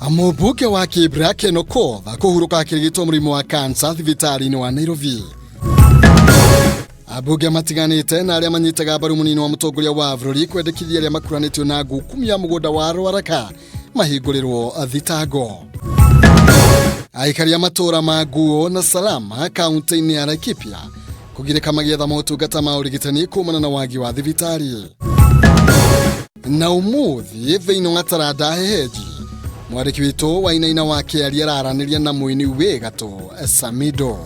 Mũmbunge wa Kibra Ken Okoth kũhurũka akĩrigitwo mũrimũ wa kansa thibitarĩ-inĩ wa Nairobi. Ambunge matiganĩte na arĩa manyitaga mbaru mũnini wa mũtongoria wa bũrũri kwendekithia arĩa makuranĩtio na ngukumia mũgũnda wa Rwaraka mahingũrĩrwo thitango. Aikari a matũũra ma Nguo na Salama kaunti-inĩ ya Laikipia kũgirĩka magĩetha motungata ma ũrigitani kumana na wagi wa thibitarĩ. Na ũmũthĩ thĩinĩ wa taranda hehenji mwandĩki witũ wainaina wa kĩaria araranĩria na mũini wĩ gatũ Samido.